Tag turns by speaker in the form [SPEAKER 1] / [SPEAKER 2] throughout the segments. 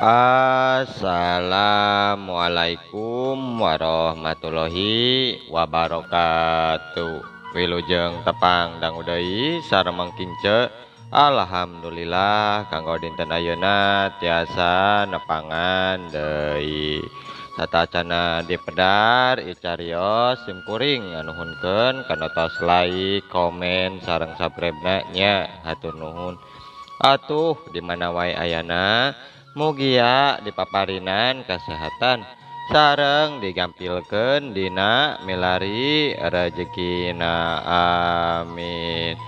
[SPEAKER 1] Assalamualaikum warahmatullahi wabarakatuh. Wilujeng tepang dangu deui sareng mangkince. Alhamdulillah kanggo dinten ayeuna tiasa nepangan deui. Satacana dipedar icarios simkuring nganuhunkeun kana tos like, komen sareng subscribe-na nya. Hatur nuhun. Atuh di mana wae ayana mugia dipaparinan kesehatan sareng digampilkeun dina milari rejekina, amin.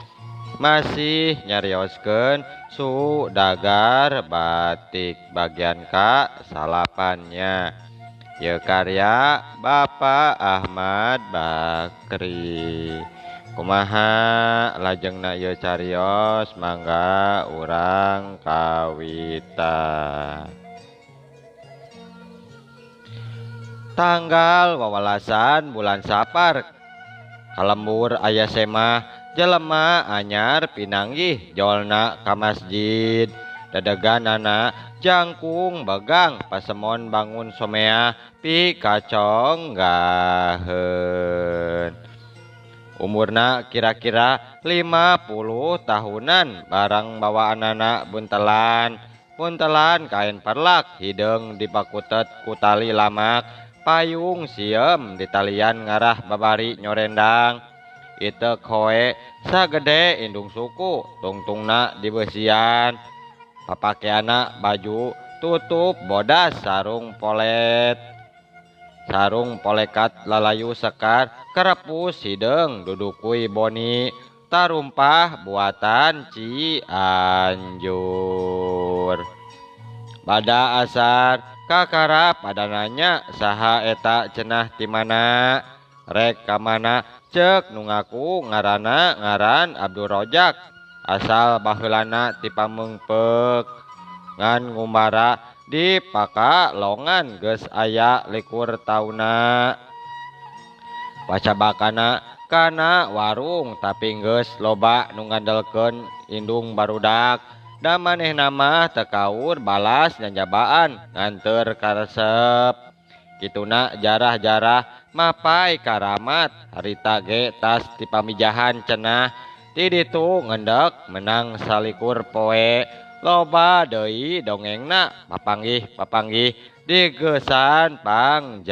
[SPEAKER 1] Masih nyarioskeun Sudagar batik bagian ka salapannya. Ieu karya Bapak Ahmad Bakri. Kumaha lajengna ieu carios, mangga urang kawitan. Tanggal 18 bulan Sapar kalembur aya semah jelema anyar pinanggih jolna ka masjid. Dadeganana jangkung begang pasemon bangun somea pikacong gaheun. Umurna kira-kira 50 tahunan, barang bawaanana buntelan. Buntelan kain perlak, hideung dipakutet ku tali lamak, payung sieum ditalian ngarah babari nyorendang. Iteuk hoe sagede indung suku, tungtungna dibeusian. Papakeana baju tutup bodas sarung polet. Sarung polekat lalayu sekar kerepus hideung dudukui boni tarumpah buatan Cianjur. Bada asar kakara pada nanya saha eta cenah ti mana rek ka mana, ceuk nu ngaku ngaranna ngaran Abdul Rojak, asal baheulana ti Pameungpeuk, ngan ngumbara di Pakalongan geus aya likur tauna. Pacabakana kana warung tapi geus loba nu ngandelkeun indung barudak. Da manehna mah teu kaur balas nyanjabaan nganteur karesep. Kituna jarah-jarah mapai karamat harita ge tas ti pamijahan cenah. Ti ditu ngendek menang salikur poe. Loba deui dongengna papanggih-papanggih digesan pangjarahan.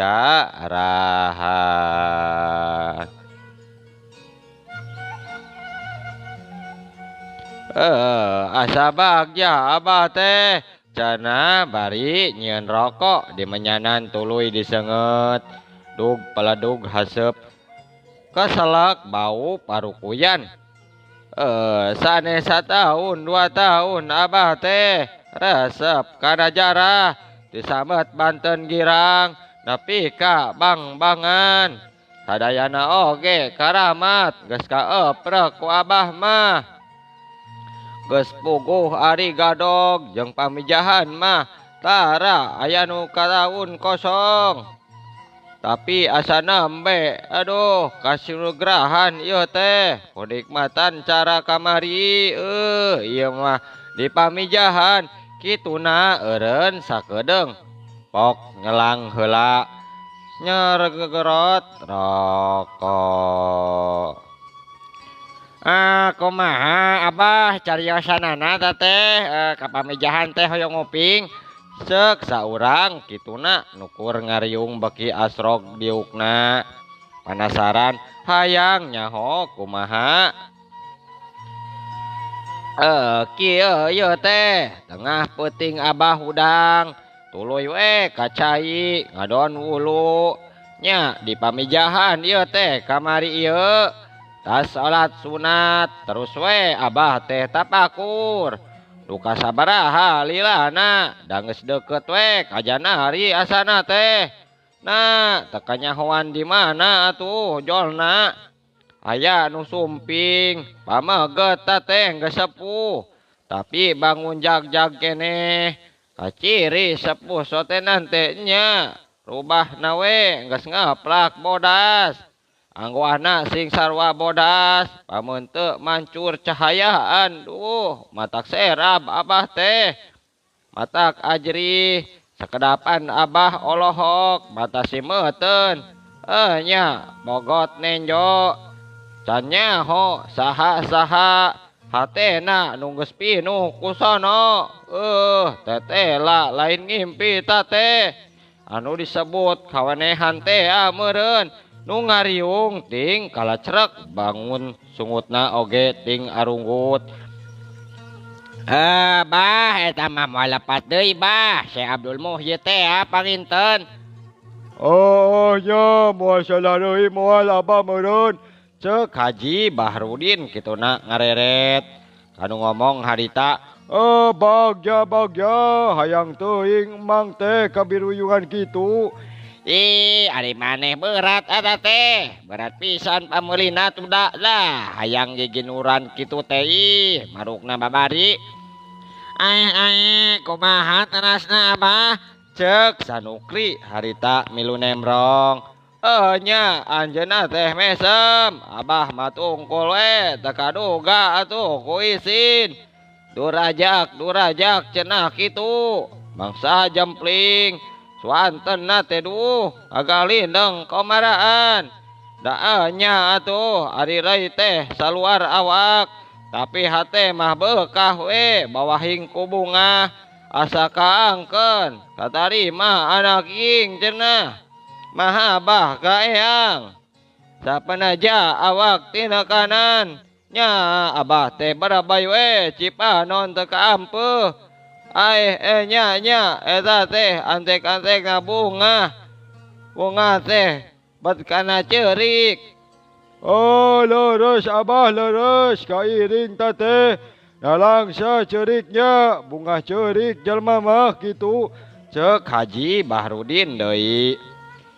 [SPEAKER 1] Asa bagja abah teh cenah bari nyieun rokok di menyanan tuluy diseungeut. Dug peledug haseup keselak bau parukuyan. Sanes satahun 2 tahun abah teh resep kana jarah disamet Banten girang nepi ka bang-bangan. Sadayana oge karamat geus kaeprek ku abah mah. Geus puguh ari gadog jeung pamijahan mah tara aya nu kataun kosong. Tapi asa nembe, aduh kasinugrahan ieu teh kunikmatan cara kamari, ieu mah di pamijahan kituna eureun sakedeung pok ngelang heula nyeregerot rokok. Kumaha abah cariosanana teh ka pamijahan teh hoyong nguping. Ceuk saurang kituna nukur ngariung beki asrog diukna. Panasaran hayang nyaho kumaha. Kieu ieu teh tengah peuting abah hudang tuluy we ka cai ngadon wulu nya di pamijahan ieu teh kamari ieu. Tas salat sunat terus we abah teh tapakur. Duka sabaraha lilana da geus deukeut we ka janari asana teh. Nah, teu kanyahoan di mana atuh jolna. Aya nu sumping pameget teh geus sepuh tapi bangun jag-jag keneh. Kaciri sepuh sotenan teh nya. Rubahna we geus ngaplak bodas. Anggoana sing sarua bodas, pamun teu mancur cahayaan, duh matak serab abah teh. Matak ajrih sakedapan abah olohok mata simeuteun. Nya bogot nenjo can nyaho saha-saha hatena nu geus pinuh ku sono. Tetela lain ngimpi ta teh anu disebut kawanehan teh meureun nu ngariung ting kalacrek bangun sungutna oge ting arunggut. Bah eta mah moal lepat deui bah Syekh Abdul Muhyi teh panginten.
[SPEAKER 2] Oh nya moal salah deui moal abah meureun
[SPEAKER 1] ceuk Haji Bahrudin kituna ngareret kanu ngomong harita.
[SPEAKER 2] Bagja bagja hayang teuing mang teh kabiruyungan kitu.
[SPEAKER 1] Ih ari maneh berat eta teh berat pisan pameulina tuda lah hayang giginuran kitu teh ih marukna babari. Aeh aeh kumaha terasna abah ceuk Sanukri harita milu nemrong. Nya anjeunna teh mesem abah mah tungkul we teu kaduga atuh ku isin. Durajak durajak cenah kitu mangsa jempling suantenna teh duh agalindeng komaraan. Da nya atuh ari rai teh saluar awak tapi hate mah beukah we bawahing ku bungah asa kaangkeun katarima anak ing cenah maha abah ka eyang sapenaja awak tina kanan nya abah teh barabay we Cipanon teu kaampeuh. Aeh nya nya eta teh antek-antek ngabungah bungah teh bet kana ceurik.
[SPEAKER 2] Oh leres abah leres kairing ta teh nalangsa ceuriknya bungah ceurik jelema mah kitu
[SPEAKER 1] ceuk Haji Bahrudin deui.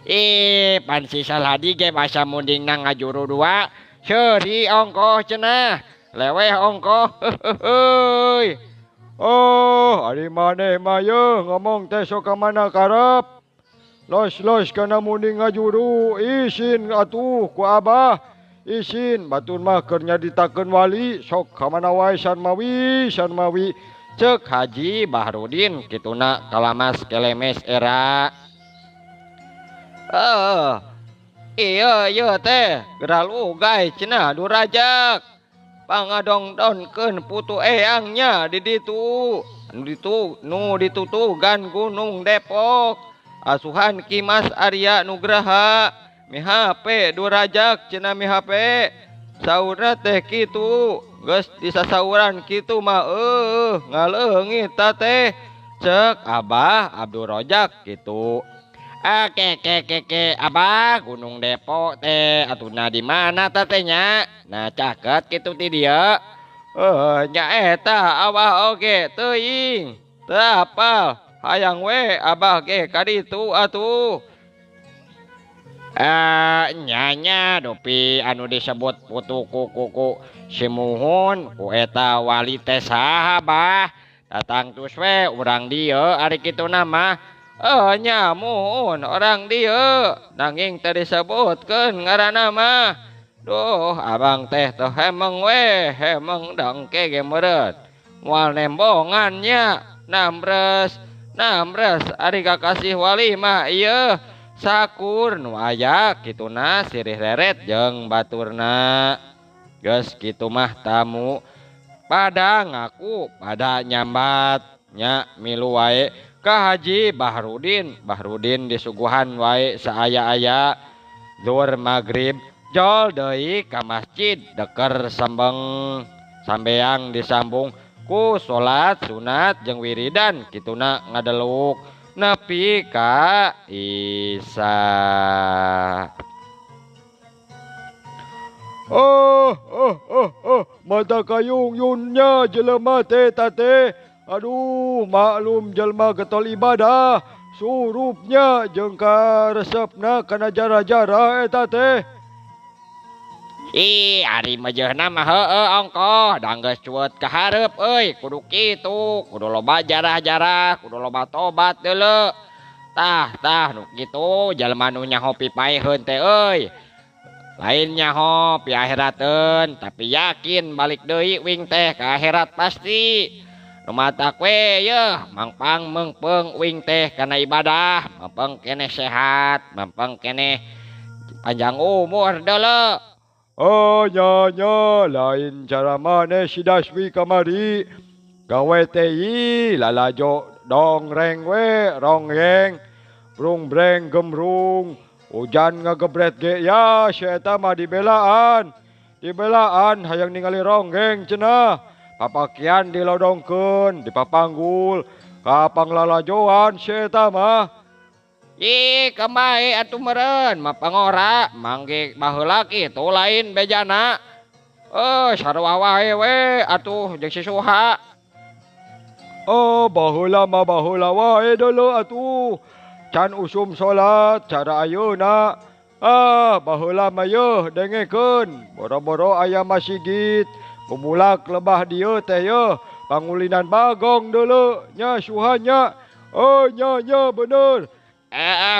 [SPEAKER 1] Ih pan si Salhadi ge basa mundingna ngajuru dua seuri ongkoh cenah leweh ongkoh heuheuy.
[SPEAKER 2] Oh ari maneh mah yeuh ngomong teh sok ka mana karep los-los kana munding ngajuru isin atuh ku abah isin batur mah keur nyaditakeun wali sok ka mana wae sanmawi sanmawi
[SPEAKER 1] ceuk Haji Bahrudin kituna kalamas kelemes era. Iya ieu teh geral ugai cenah durajak pangadongdonkeun putu eyangnya di ditu nu ditu nu ditutugan Gunung Depok asuhan Ki Mas Arya Nugraha mihape durajak cenah mihape saurna teh kitu geus disasauran kitu mah ngaleungit ta teh ceuk Abah Abdul Rojak kitu. Oke ke ke ke abah Gunung Depok teh atuna di mana ta teh nya nah caket kitu ti dieu. Nya eta abah oge teuing teu apal hayang we abah ge ka ditu atuh. Nya nya dupi anu disebut putu kuku simuhun ku eta wali teh saha bah datang tus we urang dieu ari kitu mah. Nya muhun orang dieu nanging teu disebutkeun ngaranna mah. Duh abang teh teu hemeng we hemeng dangke ge meureun moal nembongan nya nambres nambres ari kakasih wali mah ieu sakur nu aya kituna sirih reret jeung baturna. Geus kitu mah tamu pada ngaku pada nyambat nya milu wae ka Haji Bahrudin. Bahrudin disuguhan wae saaya-aya zuhur magrib jol deui ka masjid deker sambeng sambeang disambung ku salat sunat jeung wiridan kituna ngadeluk nepi ka Isa.
[SPEAKER 2] Oh oh oh oh mata kayung yunnya jelema teh tate. Aduh maklum jelma getol ibadah surupnya jeung karesepna kana jarah-jarah eta teh.
[SPEAKER 1] Ih ari mejeuhna mah heueuh ongkoh da geus cueut ka hareup euy kudu kitu kudu loba jarah-jarah kudu loba tobat deuleu. Tah tah nu kitu jalma nu nyaho pipaeheun teh euy. Lain nyaho pi akhirateun tapi yakin balik deui wing teh ka akhirat pasti. Nu matak we yeuh mangpang meungpeung uing teh kana ibadah, mangpang keneh sehat, mangpang keneh panjang umur deuleu.
[SPEAKER 2] Oh nya nya lain cara maneh si Daswi kamari. Gawe teh ih lalajo dongreng we ronggeng, brung-breng gemrung, hujan ngagebret ge ya si eta mah dibelaan. Dibelaan hayang ningali ronggeng cenah. Papakian dilodongkeun, dipapanggul, ka panglalajoan si eta mah.
[SPEAKER 1] Ih, kembae atuh meureun, mah pangora, mangge baheula kitu lain bejana. Sarua wae we atuh jeung si Suha.
[SPEAKER 2] Oh, baheula mah baheula wae deuleu atuh. Can usum salat cara ayeuna. Ah, baheula mah yeuh dengekeun, boro-boro aya masigit. Bubulak lebah dieu teh yeuh, pangulinan bagong deuleu nya Suhanya. Oh nya nya bener.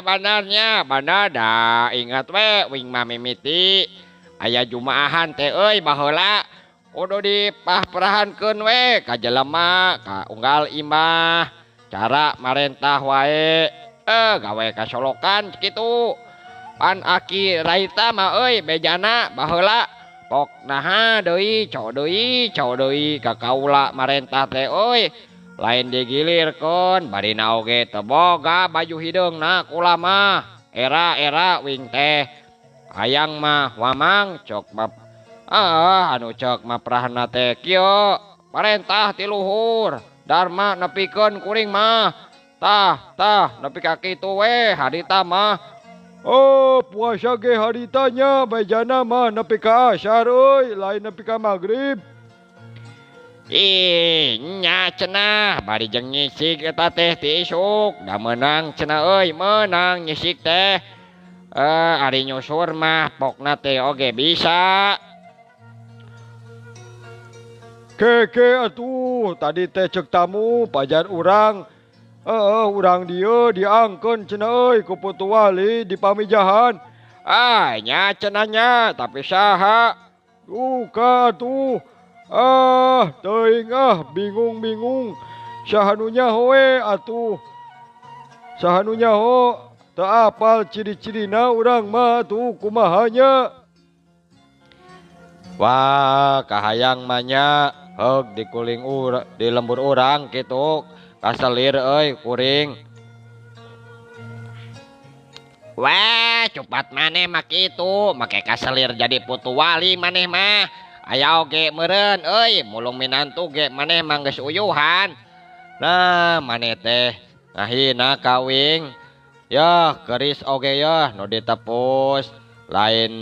[SPEAKER 1] Benernya, bener dah ingat we wing mah mimiti aya jumaahan teh euy baheula kudu dipahperahankeun we ka jelema ka unggal imah cara marentah wae gawe kasolokan kitu. Pan aki raita mah euy bejana baheula pok naha deui cok deui cok deui ka kaula marentah teh euy lain digilirkeun barina oge teu boga baju hideungna kula mah era-era wing teh hayang mah wamang cok mah anu cok mah prahna teh kieu parentah ti luhur dharma nepikeun kuring mah tah tah nepi ka kitu we harita mah.
[SPEAKER 2] Oh puasa ge haritanya bejana mah nepi ka asar euy lain nepi ka magrib.
[SPEAKER 1] Ih nya cenah bari jeung nyisik eta teh ti isuk da meunang cenah euy meunang nyisik teh. Ari nyusur mah pokna teh oge bisa.
[SPEAKER 2] Keke atuh tadi teh ceuk tamu pajar urang. Urang dieu diangkeun cenah euy ku putu wali di pamijahan.
[SPEAKER 1] Ah nya cenah nya tapi saha?
[SPEAKER 2] Duka atuh. Ah teuing ah bingung-bingung. Saha nu nyaho we atuh. Saha nu nyaho teu apal ciri-cirina urang mah atuh kumaha nya.
[SPEAKER 1] Wah kahayang mah nya heug di kuling di lembur urang kitu. Kaselir euy kuring. Wah, cepat maneh mah kitu, make kaselir jadi putu wali maneh mah. Aya oge meureun euy, mulung minantu ge maneh mah geus uyuhan. Nah, maneh teh ngahina ka uing. Yeuh, keris oge yeuh nu ditepus. Lain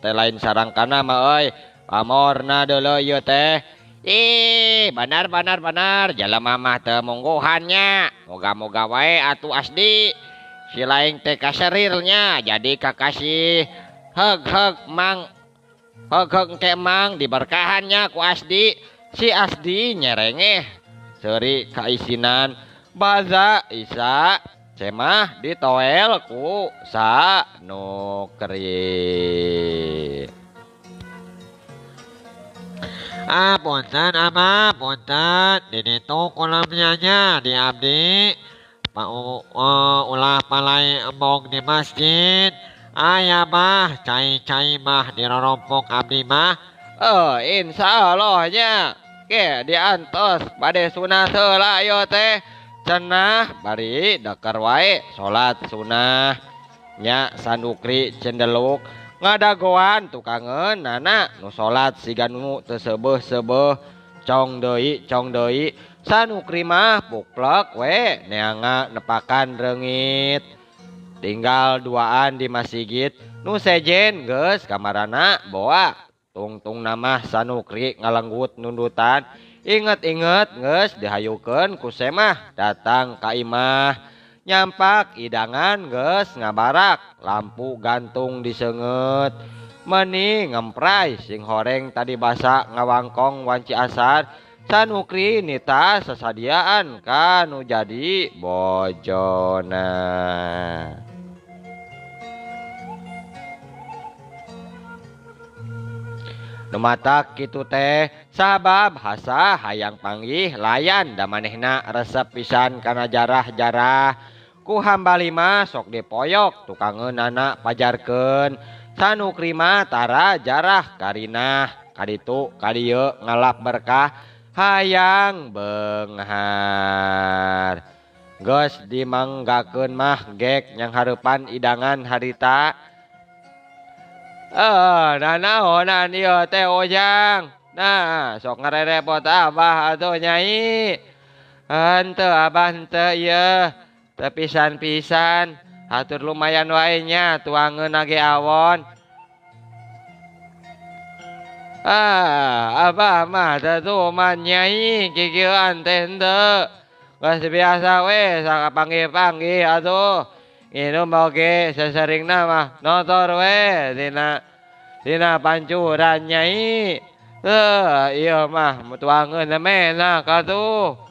[SPEAKER 1] teh lain sarangkana mah euy. Pamorna deuleu ieu teh. Ih, benar benar benar jelema mah teu mungguhannya. Moga-moga wae atuh Asdi. Si laing teh kaserirnya jadi kakasih heug-heug mang heug-heug ke mang diberkahannya ku Asdi. Si Asdi nyerengeh seuri kaisinan baza isa cemah ditoel ku sa nu keri.
[SPEAKER 3] Ah, punten abah, punten. Di ditu kolamnya nya di abdi. Pak ulah palai embong di masjid. Ayah mah, cai-cai mah dirorompok abdi mah.
[SPEAKER 1] Oh, insya Allahnya. Ke diantos bade sunah heula ieu teh. Cenah bari deker wae salat sunah. Nya sanukri cendeluk. Ngadagoan tukangeun nana nu salat siga nu teu seubeuh-seubeuh cong deui sanukri mah puklek we neanga nepakan reungit tinggal duaan di masjid nu sejen geus kamarana boa tungtung namah sanukri ngalenggut nundutan inget-inget geus dihayukeun ku semah datang ka imah nyampak idangan geus ngabarak lampu gantung diseungeut meni ngempray sing horeng tadi basa ngawangkong wanci asar sanukri nita sasadiaan kanu jadi bojona. Nu matak kitu teh sabab hasa hayang panggih layan da manehna resep pisan kana jarah-jarah. Ku hambali mah sok dipoyok tukangeunana pajarkeun. Sanukri mah tara jarah karinah kaditu kadieu ngalap berkah hayang beunghar. Geus dimanggakeun mah gek nyang hareupan idangan harita. Nanaonan ieu teh Ujang. Nah, sok ngarerepot abah atuh nyai. Henteu abah henteu ieu. Teu pisan-pisan, hatur lumayan wae nya tuangeun ge awon. Ah, abah mah teu tuman nyai kikieuan teh henteu. Geus biasa we sakapanggih-panggih atuh. Nginum oge sasaringna mah notor we dina pancuran nyai. Teu ieu mah tuangeun menak atuh.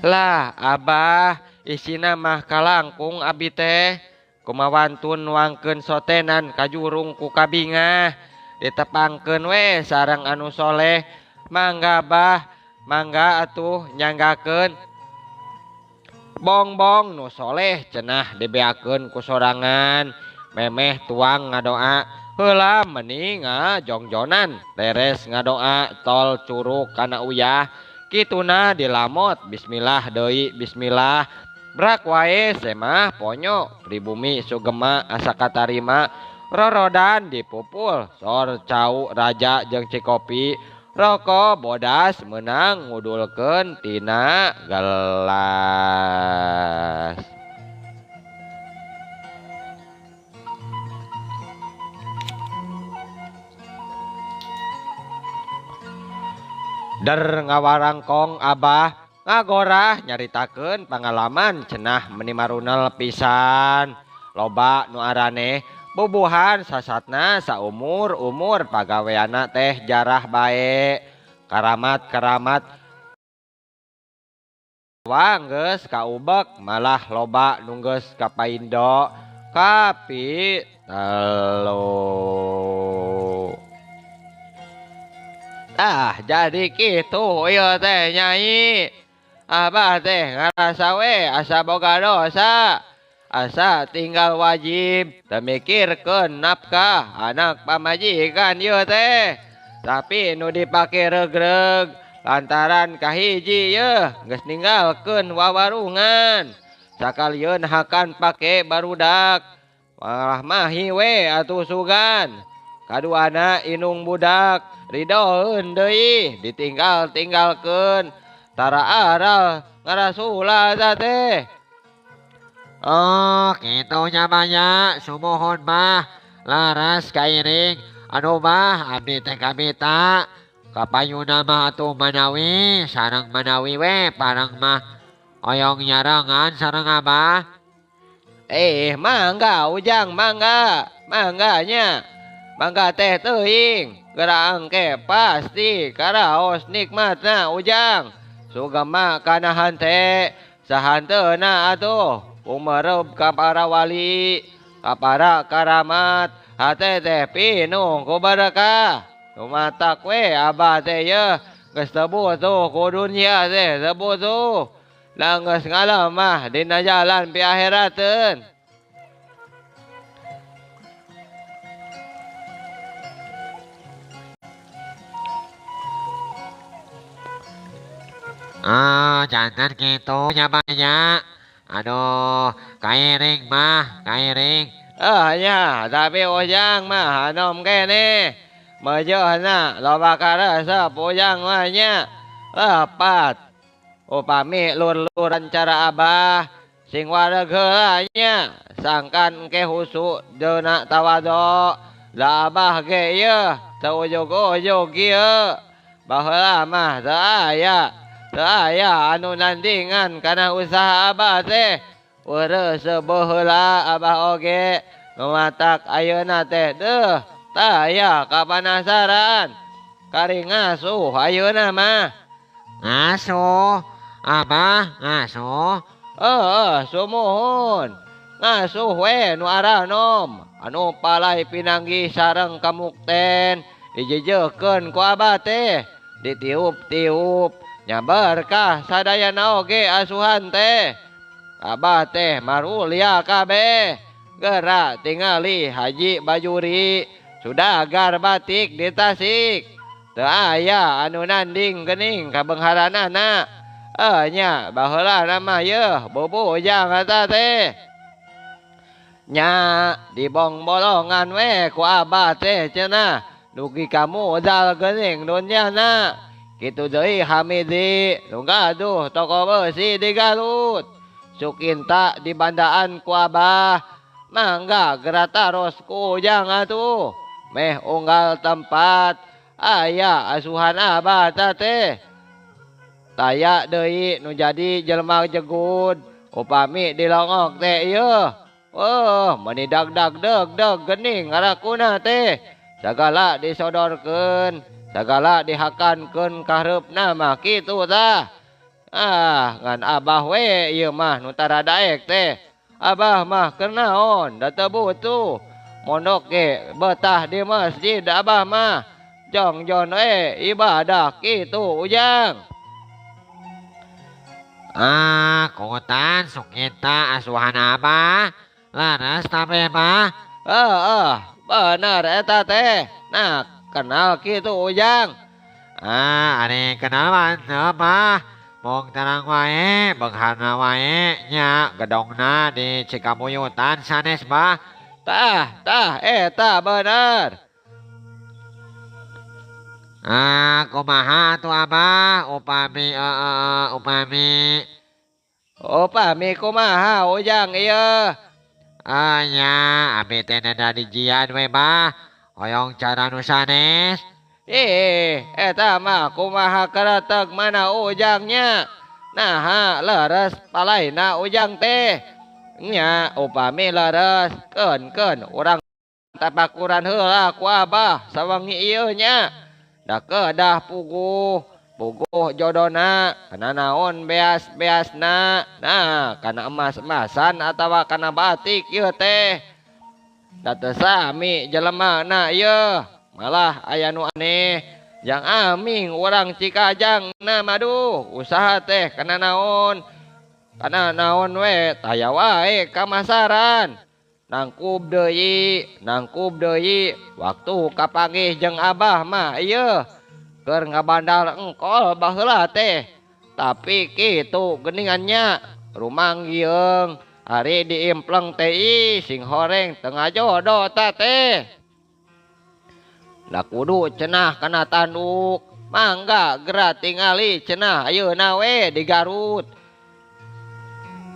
[SPEAKER 1] Lah abah isina mah kalangkung abi teh kumawantun nuangkeun sotenan kajurung ku kabingah ditepangkeun we sareng anu soleh. Mangga bah, mangga atuh nyanggakeun. Bongbong nu soleh cenah dibeakeun ku sorangan memeh tuang ngadoa heula meni ngajongjonan beres ngadoa tol curug kana uyah kituna dilamot bismillah deui bismillah brak wae semah ponyo pribumi sugema asa katarima rorodan dipupul sor cau raja jeung cikopi roko bodas menang ngudulkeun tina gelas. Der ngawarangkong abah ngagorah nyaritakeun pangalaman cenah meni marunel pisan. Loba nu araneh bubuhan sasatna saumur-umur pagaweana teh jarah bae. Karamat-karamat wang geus kaubek malah loba nu geus kapaindo kapi telu. Ah jadi kitu ieu teh nyai. Abah teh ngarasa we asa boga dosa. Asa tinggal wajib teu mikirkeun nafkah anak pamajikan ieu teh. Tapi nu dipake regreg lantaran kahiji yeuh geus ninggalkeun wawarungan. Sakalieun hakan pake barudak malah mahi we atuh sugan. Kaduana inung budak ridoeun deui ditinggal-tinggalkeun tara aral ngarasula teh.
[SPEAKER 3] Oh, kitu nya mah sumuhun mah laras kairing anu mah abdi teh kabita kapayuna mah atuh manawi sareng manawi we parang mah oyong nyarengan sareng abah.
[SPEAKER 1] Mangga Ujang mangga mangga nya mangga teh teuing geura engke pasti karaos nikmatna Ujang. Sugema kana hante sahanteuna atuh umerep ka para wali ka para karamat hate teh pinuh ku barakah. Nu matak we abah teh yeuh geus teu butuh ku dunya teh teu butuh. Lah geus ngalemah dina jalan pi akhirateun.
[SPEAKER 3] Ah, jantan kitu nya mah nya. Aduh, kairing mah, kairing.
[SPEAKER 1] Nya, tapi Ujang mah hanom keneh. Mejeuhna loba karesep Ujang mah nya. Lepat. Upami lur-luran cara abah sing wareg heula nya. Sangkan engke husu deuna tawado. Da abah ge ieu teu ujug-ujug ieu. Baheula mah teu aya. Teu aya anu nandingan kana usaha abah teh. Weureuh seubeuh heula abah oge. Nu matak ayeuna teh deuh teu aya kapanasaran. Kari ngasuh ayeuna mah.
[SPEAKER 3] Ngasuh abah ngasuh.
[SPEAKER 1] Heuh sumuhun. Ngasuh we nu aranom anu palai pinanggih sareng kamukten Dijejeukeun ku abah teh, ditiup-tiup nya berkah sadayana oge asuhan teh. Abah teh marulia kabeh. Geura tingali Haji Bajuri sudagar batik di Tasik. Teu aya anu nanding geuning kabeungharanana. Nya baheula mah yeuh bubujang eta teh. Nya dibong-bolongan we ku abah teh cenah dugi ka modal geuning dunyana. Kitu deui Hamidi nu gaduh toko beusi di Garut. Sukinta dibandaan ku abah. Mangga geura taros ku ujang atuh. Meh unggal tempat aya asuhan abah teh. Taya deui nu jadi jelema jegud upami dilongok teh ieu. Oh, meuni dag-dag deg-deg geuning ngarakuna teh. Sagala disodorkeun, sagala dihakankeun kahareupna mah kitu tah. Ah, ngan abah we ieu mah nu tara daek teh. Abah mah keur naon da teu butuh. Mondok ge betah di masjid abah mah. Jongjon we ibadah kitu ujang.
[SPEAKER 3] Ah, kungutan Sukinta asuhan abah. Laras tabe mah.
[SPEAKER 1] Heeh, bener eta teh. Nah, kenal kitu ujang.
[SPEAKER 3] Ah, ari kenal mah teu mah. Mong terang wae, beungharna wae nya gedongna di Cikabuyutan sanes mah.
[SPEAKER 1] Tah, tah eta bener.
[SPEAKER 3] Ah, kumaha atuh abah upami upami
[SPEAKER 1] Upami kumaha ujang ieu?
[SPEAKER 3] Ah nya abi teh neda dijian we bah. Hoyong cara nu sanes.
[SPEAKER 1] Ih, eta mah kumaha kereteg mana ujangnya. Naha leres palaina ujang teh. Nya upami leres keun-keun urang tapakuran heula ku abah sawengi ieu nya. Da kedah puguh, puguh jodona kana naon beas-beasna. Nah, kana emas-emasan atawa kana batik ieu teh. Da teu sami jelemana ieu. Malah aya nu aneh. Jang aming urang Cikajang na maduh usaha teh kana naon. Kana naon we taya wae kamasaran. Nangkub deui waktu kapanggih jeung abah mah ieu keur ngabandal engkol baheula teh. Tapi kitu geuningannya rumang gieung ari diimpleng teh ih sing horeng teu ngajodo ta teh. Da kudu cenah kana tanduk. Mangga geura tingali cenah ayeuna we di Garut.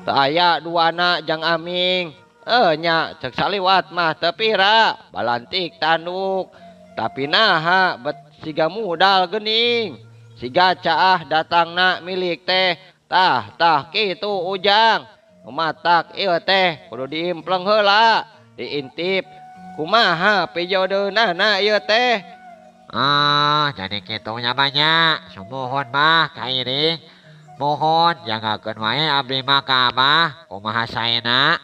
[SPEAKER 1] Teu aya duana jang aming. Nya cek saliwat mah teu pira balantik tanduk. Tapi naha bet siga mudal geuning. Siga caah datangna milik teh. Tah tah kitu ujang. Matak ieu teh kudu diimpleng heula, diintip. Kumaha pijodeunana ieu teh?
[SPEAKER 3] Ah, jadi kitu nya banyak. Sumuhun mah kairing. Mohon jagakeun wae abdi mah ka abah kumaha saena.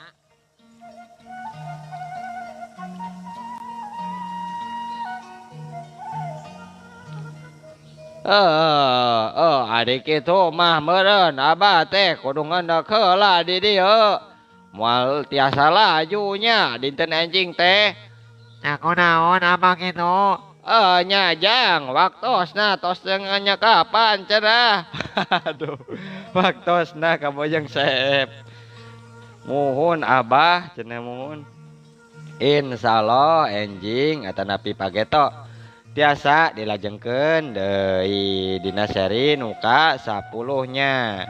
[SPEAKER 1] Ari kitu mah meureun abah teh kudu ngeundeuk heula di dieu. Moal tiasa laju nya dinten enjing teh.
[SPEAKER 3] Nah, kunaon abah kitu?
[SPEAKER 1] Nya jang waktosna tos nya kapan cenah.
[SPEAKER 2] Aduh, waktosna kabojong seep. Muhun abah cenah muhun.
[SPEAKER 1] Insyaallah enjing atanapi pageto tiasa dilajengkeun deui dina seri nu ka 10 nya.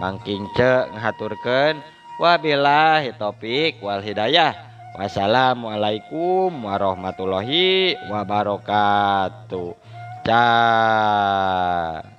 [SPEAKER 1] Mangking ce ngahaturkeun wabillahi taufik wal hidayah. Wassalamualaikum warahmatullahi wabarakatuh. Cah.